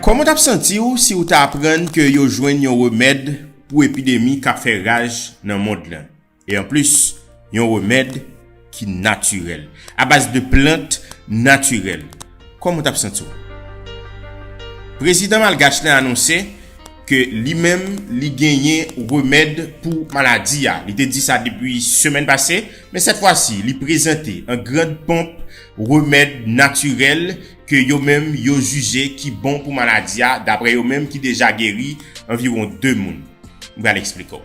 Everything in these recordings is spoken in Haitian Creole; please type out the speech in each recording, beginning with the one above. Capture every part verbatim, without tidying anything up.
Kòman w t ap santi w si w ta aprann ke yo jwenn yon remèd pou epidemi k ap fè raj nan mond lan? E anplis, yon remèd ki natirèl, abaz de plant natirèl. Kòman w t ap santi w? Prezidan malgach lan anonse ke li menm, li genyen remèd pou maladi a. Li te di sa depi semèn pase, men sèt fwa si, li prezante an grand pomp remèd natirèl ke yo menm yo jije ki bon pou maladi a, daprè yo menm ki deja geri anviwon de moun. M pral eksplike w.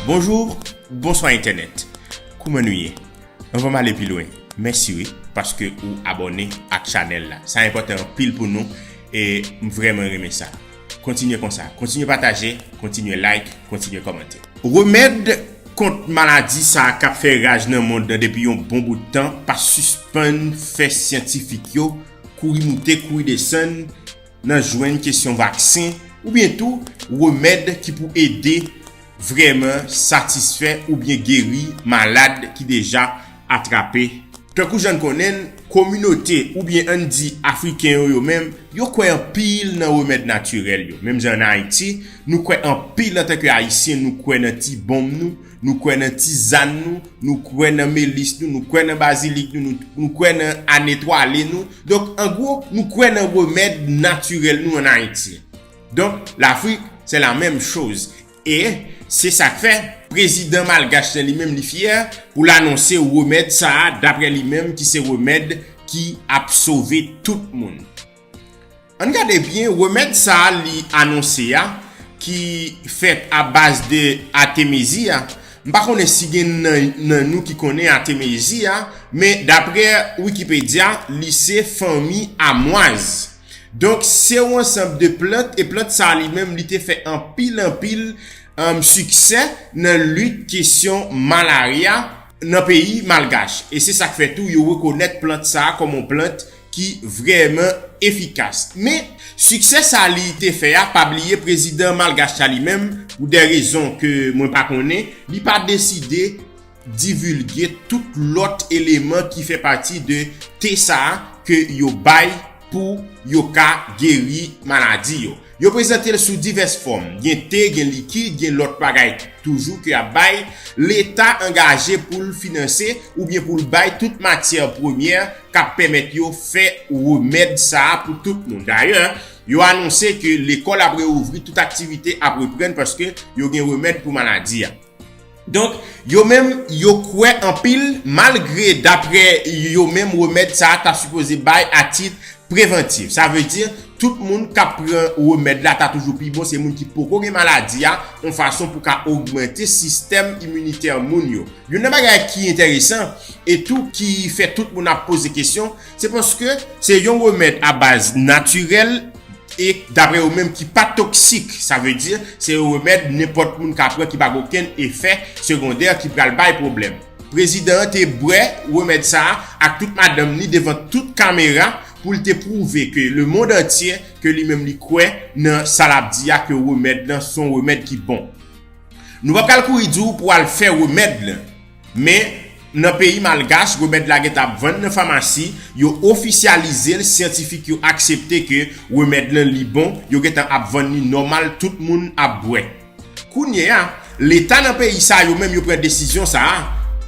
Bonjou, bonswa entènèt. Kouman nou ye? Anvan m ale pi lwen, mèsi wi, paske ou abòne ak chanèl la. Sa enpòtan anpil pou nou e m vrèman renmen sa. Kontinye konsa, kontinye pataje, kontinye like, kontinye kòmante. Remèd kont maladi sa a k ap fè raj nan mond lan depi yon bon bout tan pa sispann fè syantifik yo kouri moute, kouri desann nan jwenn kesyon vaksen oubyen tou remèd ki pou ede vrèman satisfè oubyen geri malad ki deja atrape. Tankou jan n konnen l, kominote oubyen ann di Afriken yo, yo menm, yo kwè anpil nan remèd natirèl yo. Menm jan ann Ayiti, nou kwè anpil antanke Ayisyen, nou kwè nan ti bonm nou, nou kwè nan tizàn nou, nou kwè nan melis nou, nou kwè nan bazilik nou, nou, nou kwè nan anetwale nou. Donk, an gwo, nou kwè nan remèd natirèl nou ann Ayiti. Donk, Lafrik, c'est la même chose. E se sa k fè, prezidan malgach lan li menm li fyè pou l anonse remèd sa a, daprè li menm, ki se remèd ki ap sove tout moun. Ann gade byen, remèd sa a li anonse a, ki fèt a baz de atemezi a, m pa konnen si gen nan, nan nou ki konnen atemezi a, men daprè Wikipedia, li se fanmi amwaz. Donk, se yon ansanm de plant, e plant sa a li menm, li te fè anpil, anpil, um, siksè nan lit kesyon malarya nan peyi malgach. E se sa k fè tou, yo rekonèt plant sa a kòm yon plant ki vrèman efikas. Men, siksè sa a li te fè a, pa bliye prezidan malgach la li menm, pou de rezon ke mwen pa konnen, li pa deside divilge tout lòt eleman ki fè pati de te sa a ke yo bay pou yo ka geri maladi yo. Yo prezante l sou divès fòm. Gen te, gen likid, gen lòt bagay toujou ke y ap bay. Leta angaje pou l finanse oubyen pou l bay tout matyè premyè k ap pèmèt yo fè remèd sa a pou tout moun. Dayè, yo anonse ke lekòl ap reouvri, tout aktivite ap reprann paske yo gen remèd pou maladi a. Donk, yo menm, yo kwè anpil, malgre, daprè yo menm, remèd sa a ta sipoze bay a tit prevantif. Sa vle di, tout moun k ap pran remèd la ta toujou pi bon, se moun ki poko gen maladi a, yon fason pou ka ogmante sistèm iminitè moun yo. Youn nan bagay ki enteresan, e tou ki fè tout moun ap poze kesyon, se paske se yon remèd a baz natirèl, e daprè yo menm ki pa toksik, sa vle di, se yon remèd nenpòt moun ka pran ki pa gen okenn efè segondè ki pral bay pwoblèm. Prezidan an te bwè remèd sa a ak tout madanm li devan tout kamera pou l te pwouve ke lemonn antye ke li menm li kwè nan sa l ap di a, ke remèd lan se yon remèd ki bon. Nou pa pral kouri di w pou w al fè remèd lan. Men, nan peyi malgach, remèd la gentan ap vann nan famasi, yo ofisyalize l, syantifik yo aksepte ke remèd lan li bon, yo gentan ap vann li nòmal, tout moun ap bwè. Kounye a, leta nan peyi sa yo menm yo pran desizyon sa a,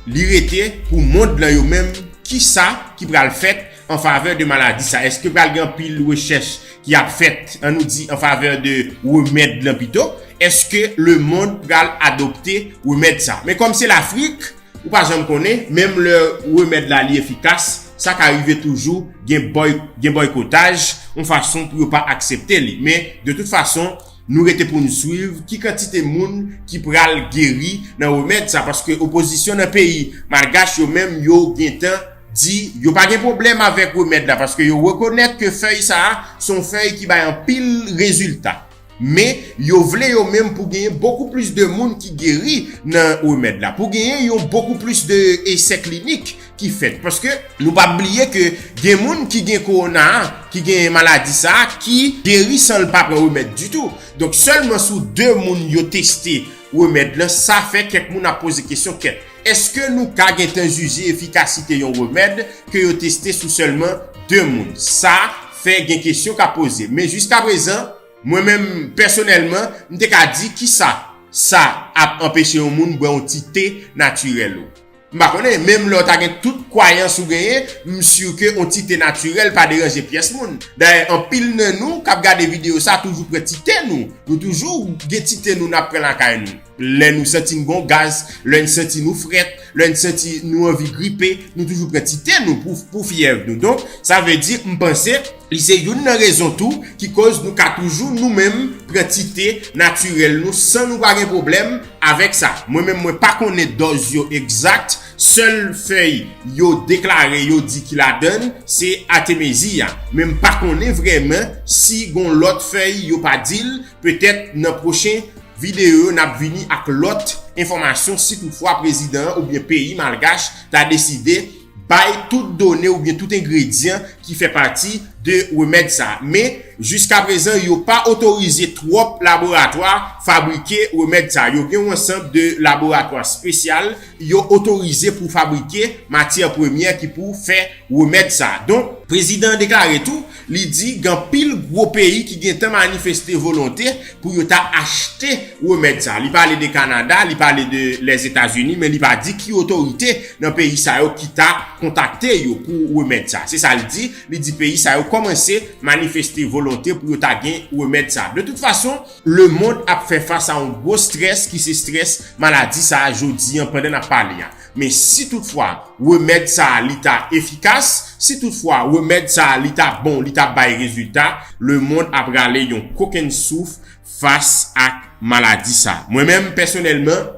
li rete pou mond lan yo menm, kisa ki pral fèt an favè de maladi sa? Èske pral gen anpil rechèch ki ap fèt, an nou di, an favè de remèd lan pito? Èske lemonn pral adopte remèd sa? Men kòm se Lafrik, ou pa janm konnen, menm lè remèd la li efikas, sa ka rive toujou gen bòy-, gen bòykotaj, yon fason pou yo pa aksepte li. Men, de tout fason, nou rete pou n swiv ki kantite moun ki pral geri nan remèd sa, paske opozisyon nan peyi malgach yo menm, yo gentan di yo pa gen pwoblèm avèk remèd la, paske yo rekonèt ke fèy sa a se yon fèy ki bay anpil rezilta. Men, yo vle yo menm pou genyen bokou plis de moun ki geri nan remèd la, pou genyen yon bokou plis de esè klinik ki fèt. Paske nou pa bliye ke gen moun ki gen kowona a, ki gen maladi sa a, ki geri san l pa pran remèd ditou. Donk, sèlman sou de moun yo teste remèd lan, sa fè kèk moun ap poze kesyon kèt. Èske nou ka gentan jije efikasite yon remèd ke yo teste sou sèlman de moun? Sa fè gen kesyon k ap poze. Men jiskaprezan, mwen menm pèsonèlman, m te ka di kisa sa ap anpeche yon moun bwè yon ti te natirèl ou. M pa konnen, menm lè w ta gen tout kwayans ou genyen, m si ke yon ti te natirèl pa deranje pyès moun. Dayè, anpil nan nou k ap gade videyo sa toujou pran ti te nou. Nou toujou gen ti te nou n ap pran lakay nou. Lè nou santi n gon gaz, lè n santi nou frèt, lè n santi nou anvi gripe, nou toujou pran ti te nou pou, pou fyèv nou. Donk, sa vle di, m panse, li se youn nan rezon tou ki koz nou ka toujou nou menm pran ti te natirèl nou san nou pa gen pwoblèm avèk sa. Mwen menm, mwen pa konnen dòz yo egzak, sèl fèy yo deklare yo di ki ladann se atemezi a. Men m pa konnen vrèman si gon lòt fèy yo pa di l, petèt nan pwochen videyo yo n ap vini ak lòt enfòmasyon si toutfwa prezidan an oubyen peyi malgach ta deside bay tout done oubyen tout engredyan ki fè pati de remèd sa. Men, jiskaprezan, yo pa otorize twòp laboratwa fabrike remèd sa. Yo gen yon ansanm de laboratwa espesyal yo otorize pou fabrike matyè premyè ki pou fè remèd sa. Donk, prezidan an deklare tou, li di gen anpil gwo peyi ki gentan manifeste volonte pou yo ta achte remèd sa. Li pale de Kanada, li pale de Lèzetazini, men li pa di ki otorite nan peyi sa yo ki ta kontakte yo pou remèd sa. Se sa l di, li di peyi sa yo kòmanse manifeste volonte pou yo ta gen remèd sa. De tout fason, lemonn ap fè fas a yon gwo strès ki se strès maladi sa a jodi an pandan n ap pale a. Men si toutfwa remèd sa a li ta efikas, si toutfwa remèd sa a li ta bon, li ta bay rezilta, lemonn ap rale yon kokenn souf fas ak maladi sa. Mwen menm, pèsonèlman,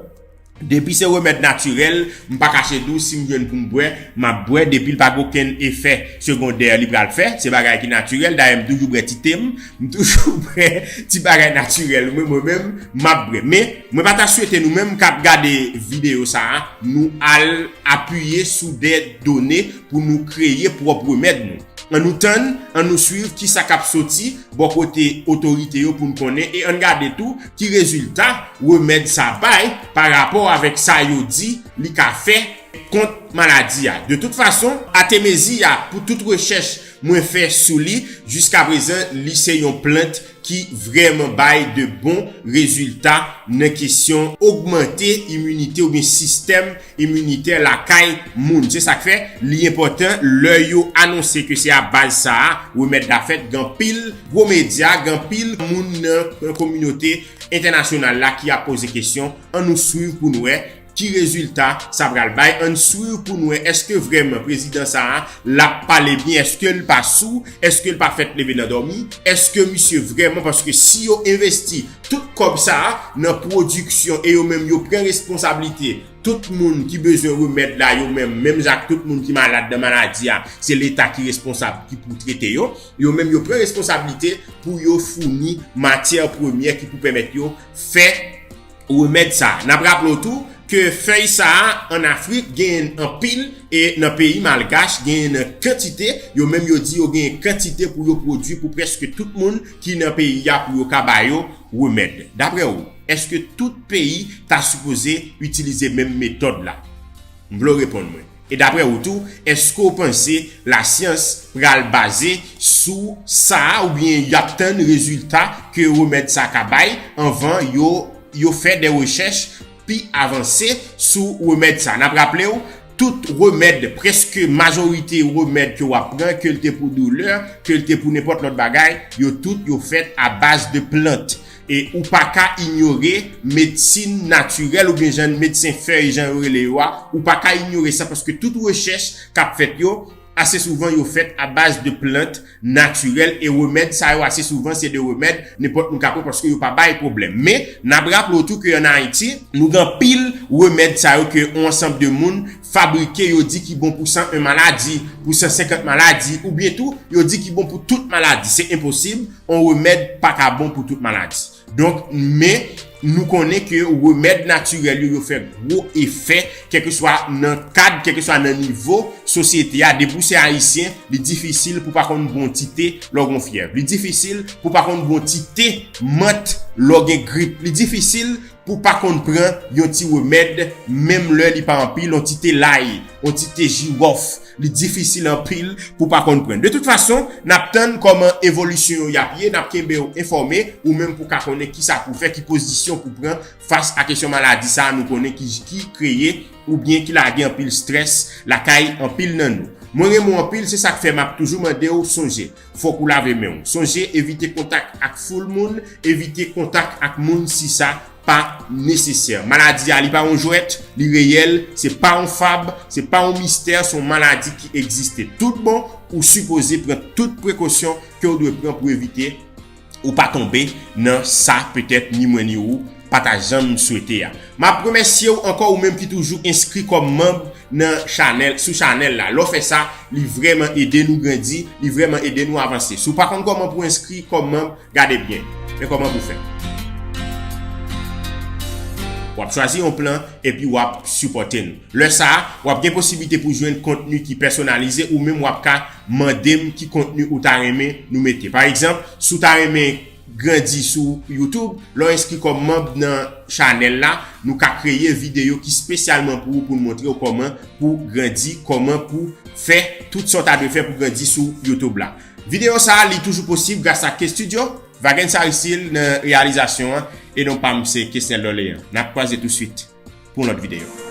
depi se remèd natirèl, m pa kache di w, si m jwenn pou m bwè, m ap bwè, depi l pa gen okenn efè segondè li pral fè, se bagay ki natirèl, dayè m toujou bwè ti te m, m toujou bwè ti bagay natirèl, mwen, mwen menm, m ap bwè. Men, mwen pa ta swete nou menm k ap gade videyo sa a, nou al apiye sou de done pou nou kreye pwòp remèd nou. Ann nou tann, ann nou swiv kisa k ap soti bò kote otorite yo pou n konnen e ann gade tou ki rezilta remèd sa bay pa rapò avèk sa yo di li ka fè kont maladi a. De tout fason, atemezi a, pou tout rechèch mwen fè sou li, jiskaprezan, li se yon plant ki vrèman bay de bon rezilta nan kesyon ogmante iminite oubyen sistèm iminitè lakay moun. Se sa k fè li enpòtan lè yo anonse ke se a baz sa a remèd la fèt, gen anpil gwo medya, gen anpil moun nan, nan kominote entènasyonal la ki ap poze kesyon. Ann nou swiv pou n wè ki rezilta sa pral bay. Ann swiv pou n wè èske vrèman prezidan sa a l ap pale byen, èske l pa sou, èske l pa fèt leve nan dòmi, èske misye vrèman, paske si yo envesti tout kòb sa a nan pwodiksyon e yo menm yo pran responsablite tout moun ki bezwen remèd la, yo menm, menm jan ak tout moun ki malad nan maladi a, se leta ki responsab, ki pou trete yo, yo menm yo pran responsablite pou yo founi matyè premyè ki pou pèmèt yo fè remèd sa a. N ap raple w tou ke fèy sa a ann Afrik genyen anpil e nan peyi malgach genyen nan kantite, yo menm yo di yo genyen kantite pou yo pwodui pou prèske tout moun ki nan peyi a pou yo ka ba yo remèd. Daprè w, èske tout peyi ta sipoze itilize menm metòd la? M vle w reponn mwen. E daprè w tou, èske w panse lasyans pral baze sou sa a oubyen y ap tann rezilta ke remèd sa a ka bay anvan yo, yo fè de rechèch pi avanse sou remèd sa a? N ap raple w, tout remèd, prèske majorite remèd ke w ap pran, ke l te pou doulè, ke l te pou nenpòt lòt bagay, yo tout yo fèt a baz de plant. E ou pa ka inyore medsin natirèl oubyen jan medsen fèy, jan yo rele yo a, ou pa ka inyore sa paske tout rechèch k ap fèt yo, ase souvan yo fèt a baz de plant natirèl e remèd sa yo ase souvan se de remèd nenpòt moun ka pran paske yo pa bay pwoblèm. Men, n ap raple w tou ke ann Ayiti, nou gen anpil remèd sa yo ke yon ansanm de moun fabrike, yo di ki bon pou san en maladi, pou san senkant maladi, oubyen tou, yo di ki bon pou tout maladi. Se enposib, yon remèd pa ka bon pou tout maladi. Donk, men, Nou konnen ke remèd natirèl yo, yo fè gwo efè, kèlkeswa nan kad, kèlkeswa nan nivo sosyete a. Depi w se ayisyen, li difisil pou pa konn pran ti te lè w gen fyèv. Li difisil pou pa konn pran ti te mant lè w gen grip. Li difisil pou pa konn pran yon ti remèd, menm lè li pa anpil, yon ti te lay, yon ti te jiwòf. Li difisil anpil pou pa konn pran. De tout fason, n ap tann kòman evolisyon yo y ap ye, n ap kenbe w enfòme, ou menm pou ka konnen kisa pou fè, ki pozisyon pou pran fas a kesyon maladi sa a nou konnen ki, ki kreye oubyen ki lage anpil strès lakay anpil nan nou. Mwen renmen w anpil, se sa k fè m ap toujou mande w sonje, fòk ou lave men w. Sonje evite kontak ak foul moun, evite kontak ak moun si sa pa nesesè. Maladi a, li pa yon jwèt, li reyèl, se pa yon fab, se pa yon mistè, se yon maladi ki egziste tout bon. Ou sipoze pran tout prekosyon ke w dwe pran pou evite ou pa tonbe nan sa petèt ni mwen ni ou pa ta janm swete a. M ap remèsye w ankò, ou menm ki toujou enskri kòm manm nan chanèl, sou chanèl la. Lè w fè sa, li vrèman ede nou grandi, li vrèman ede nou avanse. Si w pa konn kòman pou enskri kòm manm, gade byen. Men kòman pou fè. W ap chwazi yon plan epi w ap sipòte nou. Lè sa a, w ap gen posiblite pou jwenn kontni ki pèsonalize, ou menm w ap ka mande m ki kontni ou ta renmen nou mete. Pa egzanp, si w ta renmen grandi sou YouTube, lè w enskri kòm manm nan chanèl la, nou ka kreye videyo ki espesyalman pou ou, pou n montre w kòman pou grandi, kòman pou fè tout sa w ta dwe fè pou grandi sou YouTube la. Videyo sa a, li toujou posib gras a K Studio, Vagens Aristide nan reyalizasyon an, e non pa m, se Kesnel Dorlean. N ap kwaze touswit pou yon lòt videyo.